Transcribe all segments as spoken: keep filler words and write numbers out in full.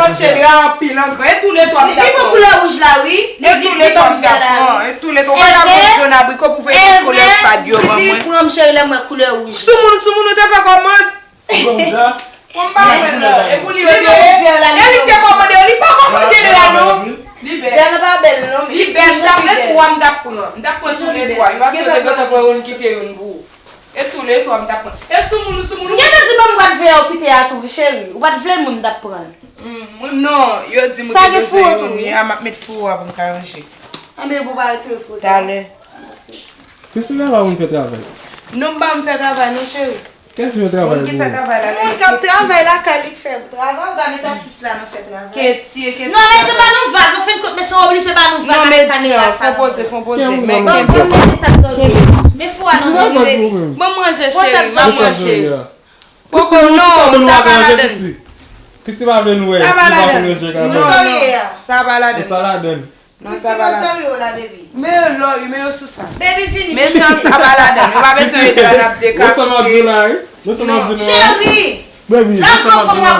pòche dra anpil an gran. E tou le twa m t ap pran. Li pran koulè wouj la, wi. E tou le twa m t ap pran. E tou le twa. Ou pa ka pran jòn abriko pou fè koulè fad yo ban mwen. Sisi, pran m cheri, lè m wè koulè wouj. Soumoun, soumoun ou te fè kòmand. Bon, m pa wè l non. E pou li yo te. E li te kòmande yo, li pa kòmande dra non. Li bèl. Vè nan pa bèl non. Li bèl, m t ap pran twa, m t ap pran. M t ap pran tou le twa. Yo pa sou te gentan pran youn kite youn pou ou. E tou le twa m t ap pran. E soumoun ou soumoun ou. M gentan di ban m bwat vè ou kite a tou wi cheri. Ou pa t vle l moun m t ap pran. Mwen non, yo di m ou te bezwen youn wi. A m ap met fou a pou m ka ranje. Anben pou pa retire fou sa. Talè. Kris li la pa moun fè travay. Non m pa m fè travay non cheri. Kèl jan travay pou ou? Moun k ap travay lakay li k fè travay, ou ta met atis la nan fè travay. Ketye, ketye. Non, mesye ba nou vag, an fen kont mesye oblije ba nou vag avèk kamera sa. Fon poze, fon poze. Men fou a nan men rive. Ban m manje cheri, ban m manje. Poko non, sa pa ladann. Kris li pa vle nou wè, si pa pou nou jwe ka ban. Sa pa ladann. Sa ladann. Non, sa pa la. Christy, konn sa yo la, baby. Men yo lò, men yo sou sa. Baby, vini. Mechan sa pa ladann. Yo pa bezwen ede n ap dekache. Wè sa m ap di w la, wi. Wè sa m ap di w la. Cheri! Baby, wè sa m ap di w la.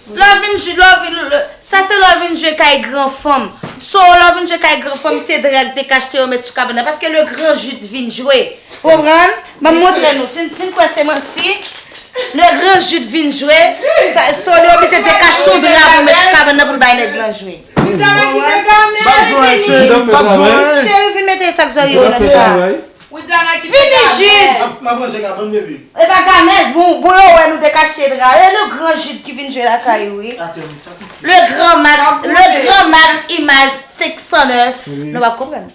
Lè w vin jwe, lè w vin, lè, sa se lè w vin jwe kay gran fanm. So, lè w vin jwe kay gran fanm, se dra k dekache yo met sou kabann nan. Paske le grand Jude vin jwe. Ou konprann? Ban m montre nou. Si, si n kwè se manti, le grand Jude vin jwe. Sa, so li oblije dekache sou dra pou met sou kabann nan pou l bay nèg lan jwe. Widiana kite Gamèz. Cheri, vini. Cheri, vin mete sa k zòrye w nan sa. Widiana kite Gamèz. Vini, Jude. M ap ranje kabann, baby. E pa Gamèz, bon, bon, yo wè nou dekache dra. E le grand Jude ki vin jwe lakay ou, wi. Le grand Max, le grand Max Image senk san nèf. Nou p ap konprann.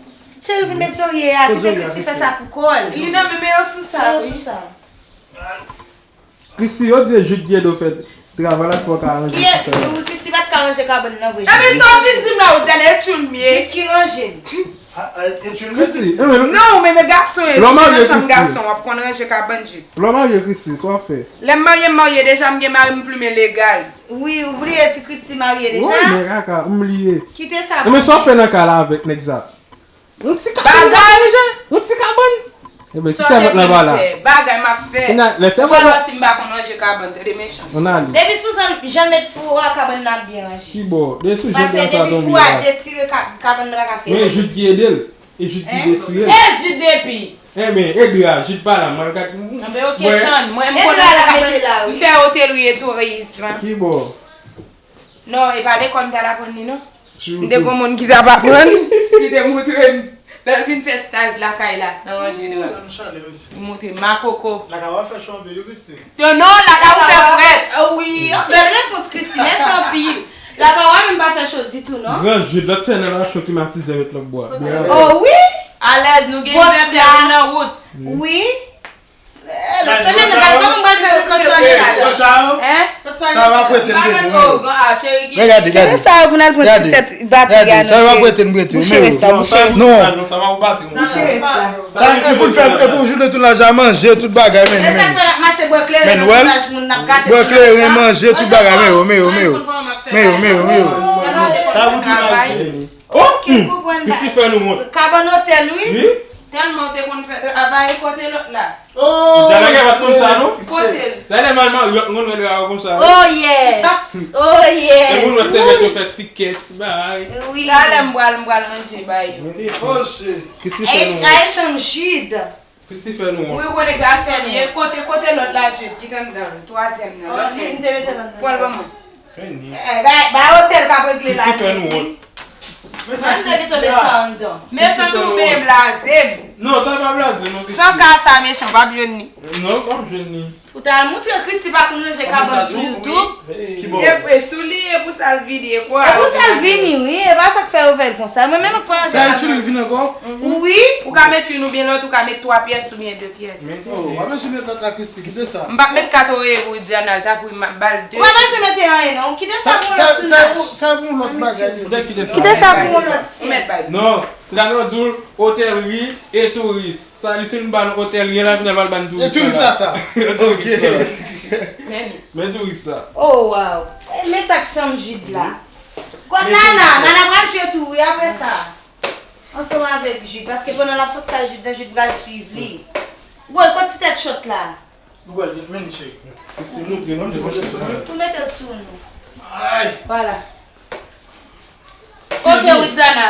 Cheri, vin met zòrye a, kite Christy fè sa pou kò l. Li nan men, men yo sou sa, wi. Men yo sou sa. Christy, yo di Jude Dieudo fè travay la, fò w ka ranje ti sa yo. Wi, Christy pa t ka ranje kabann nan vre. Ebyen, sa w vin di m la, ou tande e tchoul m ye. Jude ki ranje l. Christy, e men non, men, men gason ye, sou nan chanm gason, w ap konn ranje kabann Jude. Lè w marye, Christy, sa w ap fè? Lè m marye, m marye deja, m gen mari m plimen legal. Wi, ou bliye si Christy marye deja? Wi, men kaka, m bliye. Kite sa. E men sa w ap fè nan kay la avèk nèg sa? Yon ti kabann, yon ti kabann. Ebyen, si sèvant lan pa la. Bagay m ap fè. Kounye a, lè sèvant lan. Ou pa wè si m pa konn ranje kabann, tande mechan. Ann ale. Depi Suzanne, Jean met fou a, kabann nan ap byen ranje. Ki bò? Depi sou Jean sa tonbe a. Paske depi fou a detire, ka-, kabann nan pa ka fè. Men Jude ki ede l. E Jude ki detire l. E Jude depi. Enben, e dra, Jude pa la, mwen gad. Anben, oke, tann. Mwen, m konnen sa kabann. M fè otelri e touris lan. Ki bò? Non, e pa lekòl m t al aprann li, non. M te gon moun ki t ap aprann, ki te montre m. Lè l vin fè staj lakay la, nan ranje dra. Li montre m makoko. Lakay w ap fè cho anpil wi, Christy. Yo non, lakay ou fè frèt. Ah wi, bèl repons, Christy. Mèsi anpil. Lakay w menm pa fè cho ditou, non. Gran Jid, lòt sè nan la cho klimatize met lòt bwa. Oh wi. Alèz, nou gen ivè nan wout. Wi. Eh, lòt semèn nan, gade kòman m pral fè yo transfè sa yo. Hein? Sa va prete l prete, wi. Gade, gade. Kite sa yo pou n al pran ti tèt batri a, non, cheri. Bouche rès la, bouche rès la. Non. Bouche rès la. Sa e pou l fè, e pou jounen tou la ja manje tout bagay, men. E sa k fè l ap mache bwè kleren nan vilaj moun n ap gate. Bwè kleren, manje tout bagay, men yo, men yo, men yo. Men yo, men yo, men yo. Sa pou tou la. Ok, konprann. Christy fè nou wont. Kabann otèl, wi. Wi. Tèlman w te konn fè, euh, travay kote lòt la. Oh! Djana gen pa t konn sa, non? Kote l? Sa lè mal mari, yo konn wè dra yo konsa. Oh yes! Oh yes! E moun wè sèvyèt yo fè ti kè, ti bagay. Wi. Talè m pral, m pral ranje bay yo. Mete fò. Oh shit. Christy fè nou wont. Ay, chanm Jid. Christy fè nou wont. Wi, ou konnen gason li ye. Kote, kote lòt la, Jid, ki t anndan l? Twazyèm nan. Oh, li, m te mete l anndan. Pran l ban mwen. Eh, ba, ba otèl k ap regle la. Christy fè nou wont. Men sa, Christy tonbe sa anndan. Men sa tonbe blaze m. Non, sa pa blaze, non, Christy. San ka sa mechan, w ap jwenn li. Non, w ap jwenn li. Ou ta montre Christy pa konn ranje kabann sou YouTube. Ki bò? E, e sou li, e pou sa l vini, e kwa. E pou sa l vini, wi. E pa sa k fè yo fè l konsa. Mwen menm, mwen pa ranje kabann. Sa e sou li l vini ankò? Wi. Ou ka met youn oubyen lòt, ou ka met twa pyès oubyen de pyès. Oh, w ap met sou met lòt la, Christy, kite sa. M p ap met kat oreye pou Widiana, l ta pou m ap ba l de. Ou pa bezwen mete anyen, non. Kite sa pou yon lòt tounaj. Sa, sa, sa pou yon lòt bagay. Kite sa pou yon lòt sè. Non, se la nou di w, otèlri e touris. Sa, li si nou ba nou otèlri, la, final, pral ba nou touris la. E touris la, sa. E touris la. Men touris la. Oh, wow. E men sa k chanm Jid la. Kot Nana? Nana pral jwe tou, wi, apre sa. Ansanm avèk Jid, paske pandan l ap sot kay Jid nan, Jid pral swiv li. Woy, kot ti tèt chòt la? Nou pral vin, men cheri. Tou mete l sou nou. Ay! Vwala. Ok, Widiana.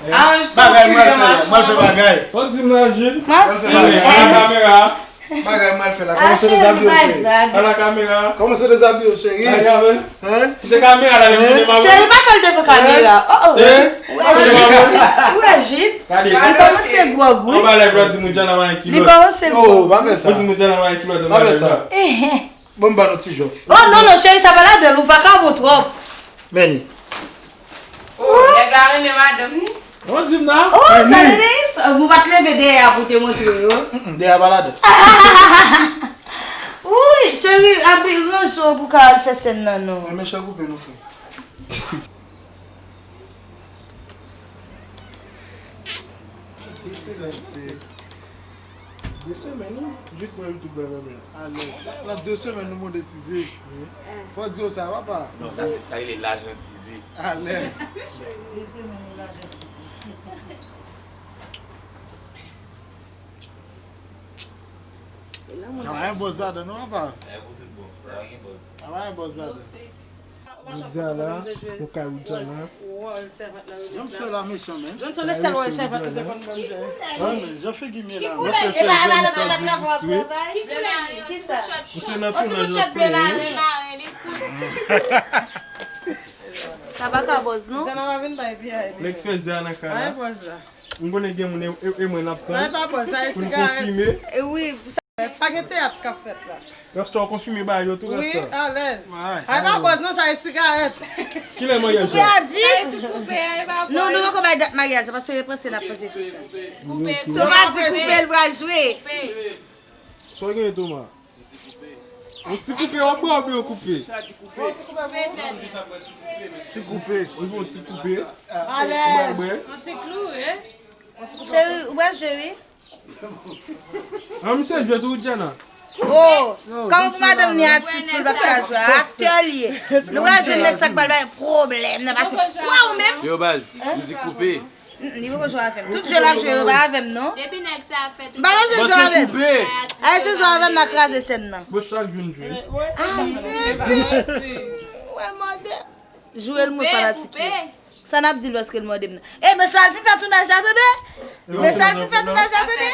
Aranj ton bagay, mwen fè bagay. Sa w di m nan, Jid? Manti. Ala kamera. Bagay m al fè la. Kòmanse dezabiye w, cheri. Ala kamera. Kòmanse dezabiye w, cheri. Ale avè l. Hein? Kite kamera la, lè m vini, m ap. Cheri, pa fè l devan kamera. Oh, oh. Hein? Ou wè Jid? Ou wè Jid? Gade. Li kòmanse gwòg, wi. Anba live la, di Widiana pa gen kilòt. Li kòmanse gwòg. Oh, pa fè sa. Ou di Widiana pa gen kilòt anba live la. Pa fè sa. Bon, m ba nou ti jòf. Oh, non, non, cheri, sa pa ladan l, ou vakabon twòp. Men. Oh, nèg la renmen madanm ni. Ou di m nan? Oh, gade de istwa. Ou pa t leve dèyè a pou te montre yo. Mm, mm, dèyè a pa ladan. Wi, cheri, abi ranje w pou ka al fè sèn nan, non. Men mechan koupe nou, frè. Li se mèt. De semèn, wi. Jid pran YouTube la nan men l. Alèz. Nan de semèn, nou monetize. Wi. Fò w di yo sa, papa. Non, sa, se, sa rele lajantize. Alèz. De semèn, nou lajantize. Sa pa gen bòz ladan, non, papa? Sa gen pou tout bon. Sa pa gen bòz. Sa pa gen bòz ladan. Widiana, ou kay Widiana. Jan m sou la mechan, men. Johnson, se sèl wòl sèvant ou te konn ban m jwe. Wi, men jan figi m ye la. Mwen fè fè jèn sa di visye. Kisa? Misye nan tounaj ap plenyen. Sa pa ka bòz, non? Nèg fè zè a nan kay la. M konnen gen moun e, e, e mwen n ap tann pou n konfime. E wi, sa. Pa gen teyat k ap fèt la. Rasta, w konfime bagay yo tou, Rasta? Wi, alèz. Ay, pa bòz non, sa e sigarèt. Kilè maryaj la? Koupe a di. Non, nou poko bay dat maryaj la, paske yo panse n ap panse sou sa. Toma di koupe, l pral jwe. Sa w genyen, Toma? Yon ti koupe, w ap bwè oubyen yon koupe? Ti koupe. Ou fè yon ti koupe. Alèz. Yon ti klou, wi. Cheri, ou pral jwe, wi. An, misye jwe tou, Widiana. Oh, kòman pou madanm ni atis li pa t ka jwe? Aktè li ye. Nou pral jwenn nèg sa k pral bay pwoblèm nan pase. Wè ou menm? Yo, baz, m di koupe. Mm, li poko jwe avè m. Tout jwe l ap jwe yo pa avè m, non. Depi nèg sa ap fè tout. M pa bezwen jwe avè l. Ay, se jwe avè m nan kraze sèn nan. Bon, chak jou n jwe. Ay, bebe. Ou wè l mòde. Joure l mwen fanatik yo. Sa n ap di l paske l mande m nan. E, men sa l fin fè tounaj la, tande? Men sa l fin fè tounaj la, tande?